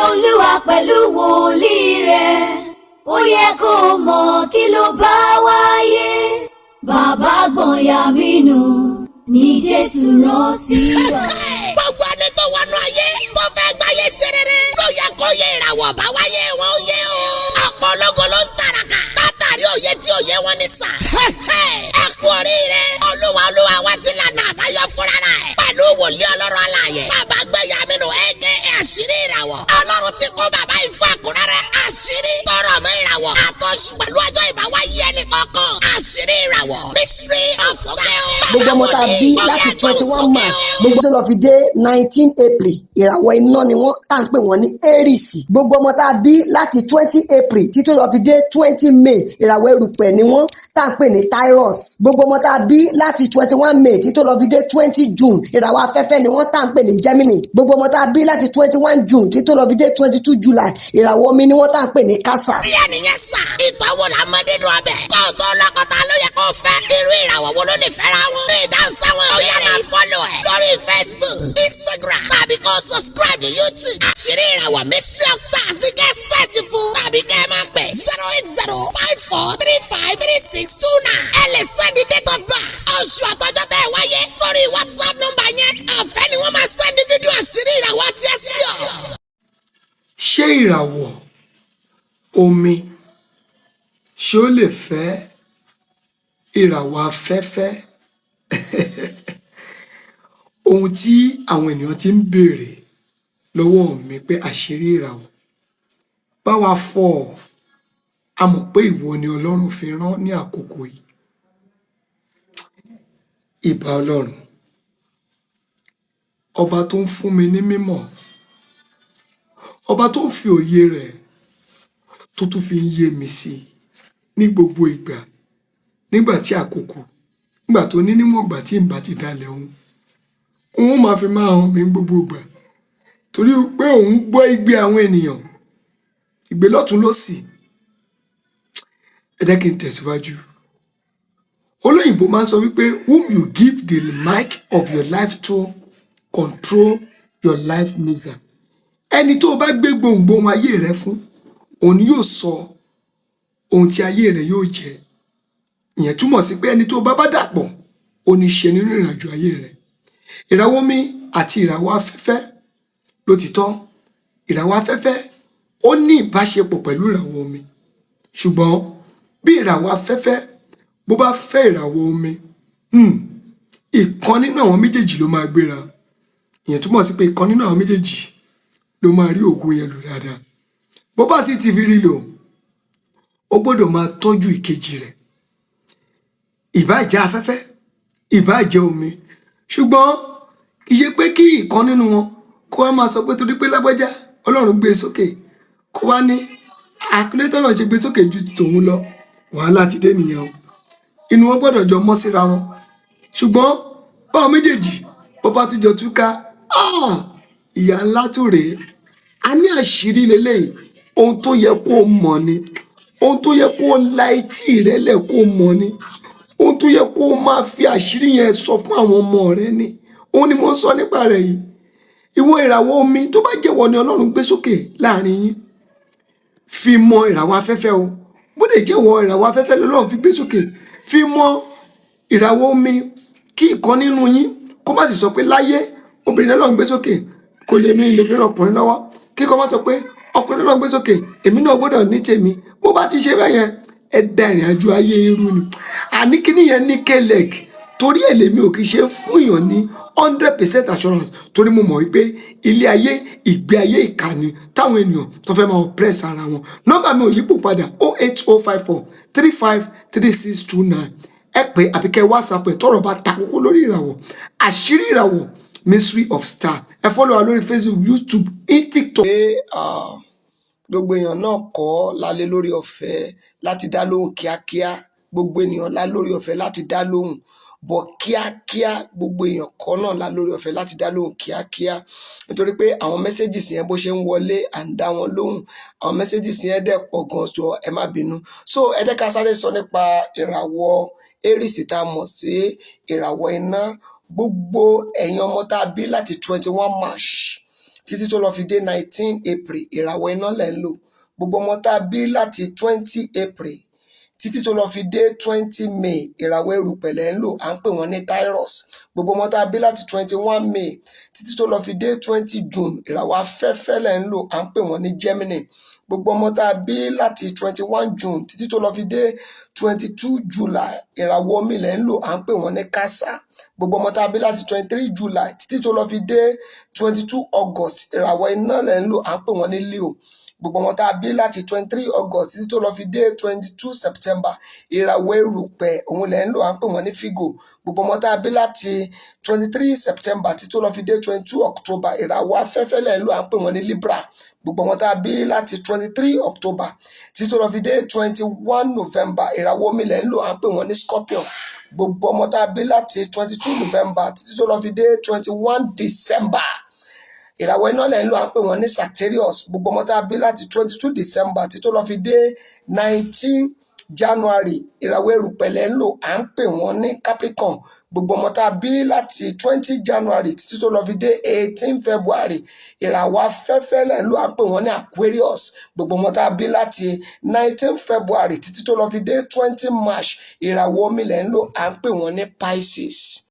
Olúwa pẹ̀lú wòlíì rẹ̀, ó yẹ kó mọ̀ kí ló bá wáyé. Bàbá Gbọ̀nyàmínú ní Jésù rán sí wa. Gbogbo ẹni tó wọnú ayé tó fẹ́ gbáyé ṣe rere ló yẹ kó yẹ ìràwọ̀ bá wáyé wọn ó yé o. Ọ̀pọ̀ ológo ló ń tàràkà látàrí òye tí òye wọn ní sà. Ẹ kú oríire, Olúwa Olúwa wa ti lànà àbáyọ fúnra rẹ̀ pẹ̀lú wòlíì Ọlọ́run alààyè, Bàbá Gbẹ̀yàmínú, aka Àṣírí Ìràwọ̀. Ọlọ́run ti kó bàbá yìí fún àkúrẹ́rẹ́ àṣírí tọrọ mọ́ ìràwọ̀ àtọ́sù pẹ̀lú ọjọ́ ìbáwáyé ẹnì kọ̀ọ̀kan. Àṣírí Ìràwọ̀, Mystery of Stars. Gbogbo ọmọ tá a bí láti 21 March gbogbo tó lọ fi dé 19 April, ìràwọ̀ iná ni wọ́n, tá à ń pè wọ́n ní Aries. Gbogbo ọmọ tá a bí láti 20 April títí lọ fi dé 20 May, ìràwọ̀ erùpẹ̀ ni wọ́n, tá à ń pè ní Taurus. Gbogbo ọmọ tá a bí láti 21 May títí lọ fi dé 20 June, ìràwọ̀ afẹ́fẹ́ ni wọ́n, tá à ń pè ní Gemini. Gbogbo ọmọ tá a bí láti 21 June títí lọ fi dé 22 July, ìràwọ̀ omi ni wọ́n, tá à ń pè ní Cancer. Díẹ̀ nìyẹn sà. Ìtọ́wò la mọ dídùn ọbẹ̀. Kó o tó lọ́kọ̀tà ló yẹ kó o fẹ́. Irú ìràwọ̀ wo ló lè fẹ́ra wọn? Ìdáhùn sáwọn ìbéèrè yìí, follow ẹ̀ lórí Facebook, Instagram tàbí kó o subscribe ní YouTube. Àṣírí Ìràwọ̀, Mystery of Stars ní kẹ́ search fún tàbí kẹ́ ẹ máa pè 08054353629. Ẹ lè send date of birth, oṣù àtọjọ́ tẹ́ ẹ wáyé sórí WhatsApp nọ́mbà yẹn. Ọ̀fẹ́ ni wọ́n máa send fídíò àṣírí ìràwọ̀ àti ẹ̀sìn ọ̀. Ṣé ìràwọ̀ omi, ṣé ó lè fẹ́ ìràwọ̀ afẹ́fẹ́? Ohun tí àwọn ènìyàn ti ń béèrè lọ́wọ́ mi pé àṣírí ìràwọ̀, bá wa fọ̀ ọ́. A mọ̀ pé ìwọ ni Ọlọ́run fi rán ní àkókò yìí. Ìbà Ọlọ́run, ọba tó ń fún mi ní mímọ̀, ọba tó ń fi òye rẹ̀ tó tún fi ń yé mi sí ní gbogbo ìgbà, nígbà tí àkókò, nígbà tó ní níwọ̀n ìgbà tí n bá ti dalẹ̀ òun, òun ó máa fi máa hàn mí gbogbo ìgbà, torí pé òun gbọ́ igbe àwọn ènìyàn, ìgbé lọ́tún lósì. Ẹ jẹ́ kí n tẹ̀síwájú. Olóyìnbó máa ń sọ wípé, "Whom you give the mic of your life to control your life mixer." Ẹni tó o bá gbé gbohùngbohùn ayé rẹ fún, òun ni yóò sọ ohun tí ayé rẹ yóò jẹ́. Ìyẹn túmọ̀ sí pé ẹni tó o bá bá dàpọ̀, ó ní ṣe nínú ìrìnàjò ayé rẹ. Ìràwọ̀ omi àti ìràwọ̀ afẹ́fẹ́, lótìtọ́ ìràwọ̀ afẹ́fẹ́ ó ní ìbáṣepọ̀ pẹ̀lú ìràwọ̀ omi, ṣùgbọ́n bí ìràwọ̀ afẹ́fẹ́ bó bá fẹ́ ìràwọ̀ omi, ìkan nínú àwọn méjèèjì ló máa gbéra. Ìyẹn túmọ̀ sí pé ìkan nínú àwọn méjèèjì ló máa rí ògo yẹn lò dáadáa. Bó bá sì ti fi rí lò, ó gbọ́dọ̀ máa tọ́jú ìkejì rẹ̀, ìbáà jẹ́ afẹ́fẹ́, ìbáà jẹ́ omi. Ṣùgbọ́n kì í ṣe pé kí ìkan nínú wọn kó wá máa sọ pé torí pé lágbájá Ọlọ́run gbé e sókè, kó wá ní àkúlé tọ́lọ́run ṣe gbé sókè ju tòun lọ. Wàhálà ti dé nìyẹn o. Inú wọn gbọ́dọ̀ jọ mọ́ síra wọn. Ṣùgbọ́n báwọn méjèèjì bó bá tún jọ túká, ah, ìyà ńlá tó rèé. A ní àṣírí leléyìí. Ohun tó yẹ kó o mọ̀ ni, ohun tó yẹ kó o la etí rẹ lẹ̀ kó o mọ̀ ni, ohun tó yẹ kó o máa fi àṣírí yẹn sọ fún àwọn ọmọ rẹ ni. Òun ni mo ń sọ nípa rẹ̀ yìí. Ìwọ ìràwọ̀ omi, tó bá jẹ́wọ́ ni Ọlọ́run gbé sókè láàrin yín, fi mọ ìràwọ̀ afẹ́fẹ́ o. Bó lè jẹ́wọ́ ìràwọ̀ afẹ́fẹ́ lọ́lọ́run fi gbé sókè, fi mọ ìràwọ̀ omi. Kí ìkan nínú yín kó má sì sọ pé láyé, obìnrin lọ́lọ́run gbé sókè, kò lè mi lè fi ràn ọkùnrin lọ́wọ́. Kíkọ́ má sọ pé ọkùnrin lọ́lọ́run gbé sókè, èmi náà gbọ́dọ̀ ní tèmi. Bó bá ti ṣe bẹ́ẹ̀ yẹn, ẹ da ìrìn àjò ayé irú ni. Àní kíní yẹn ní kelek, torí ẹ̀ lèmi ò kì í ṣe fún èèyàn ní 100% assurance, torí mo mọ̀ wípé ilé ayé, ìgbé ayé ìkànnì táwọn ènìyàn tó fẹ́ máa oppress ara wọn. Nọ́mbà mi ò yípo padà: 08054353629. Ẹ pé àbí kẹ́ WhatsApp ẹ tọ́rọ̀ bá ta kókó lórí ìràwọ̀, Àṣírí Ìràwọ̀, Mystery of Star. Ẹ follow wa lórí Facebook, YouTube, TikTok. Pé gbogbo èèyàn náà kọ́ lálé lórí ọ̀fẹ́ láti dá lóhùn kíákíá. Gbogbo ènìyàn lá lórí ọ̀fẹ́ láti dá lóhùn bọ̀ kíákíá, gbogbo èèyàn kọ́ náà lá lórí ọ̀fẹ́ láti dá lóhùn kíákíá, nítorí pé àwọn messages yẹn, bó ṣe ń wọlé, à ń dá wọn lóhùn. Àwọn messages yẹn dẹ̀ pọ̀ gan, jọ ẹ má bínú. So ẹ jẹ́ ká sáré sọ nípa ìràwọ̀ Aries tá a mọ̀ sí ìràwọ̀ iná. Gbogbo ẹ̀yin ọmọ tá a bí láti 21 March títí tó lọ fi dé 19 April, ìràwọ̀ iná lẹ̀ ń lò. Gbogbo ọmọ tá a bí láti 20 April títí tó lọ fi dé 20 May, ìràwọ̀ erùpẹ̀ lẹ̀ ń lò, à ń pè wọ́n ní Taurus. Gbogbo ọmọ tá a bí láti 21 May títí tó lọ fi dé 20 June, ìràwọ̀ afẹ́fẹ́ lẹ̀ ń lò, à ń pè wọ́n ní Gemini. Gbogbo ọmọ tá a bí láti 21 June títí tó lọ fi dé 22 July, ìràwọ̀ omi lẹ̀ ń lò, à ń pè wọ́n ní Cancer. Gbogbo ọmọ tá a bí láti 23 July títí tó lọ fi dé 22 August, ìràwọ̀ iná lẹ̀ ń lò, à ń pè wọ́n ní Leo. Gbogbo ọmọ tá a bí láti 23 August títí tó lọ fi dé 22 September, ìràwọ̀ erùpẹ̀ òun lẹ̀ ń lò, à ń pè wọ́n ní Virgo. Gbogbo ọmọ tá a bí láti 23 September títí tó lọ fi dé 22 October, ìràwọ̀ afẹ́fẹ́ lẹ̀ ń lò, à ń pè wọ́n ní Libra. Gbogbo ọmọ tá a bí láti 23 October títí tó lọ fi dé 21 November, ìràwọ̀ omi lẹ̀ ń lò, à ń pè wọ́n ní Scorpion. Gbogbo ọmọ tá a bí láti 22 November títí tó lọ fi dé 21 December, ìràwọ̀ iná lẹ̀ ń lò, à ń pè wọ́n ní Sagittarius. Gbogbo ọmọ tá a bí láti 22 December títí tó lọ fi dé 19 January, ìràwọ̀ erùpẹ̀ lẹ̀ ń lò, à ń pè wọ́n ní Capricorn. Gbogbo ọmọ tá a bí láti 20 January títí tó lọ fi dé 18 February, ìràwọ̀ afẹ́fẹ́ lẹ̀ ń lò, à ń pè wọ́n ní Aquarius. Gbogbo ọmọ tá a bí láti 19 February títí tó lọ fi dé 20 March, ìràwọ̀ omi lẹ̀ ń lò, à ń pè wọ́n ní Pisces.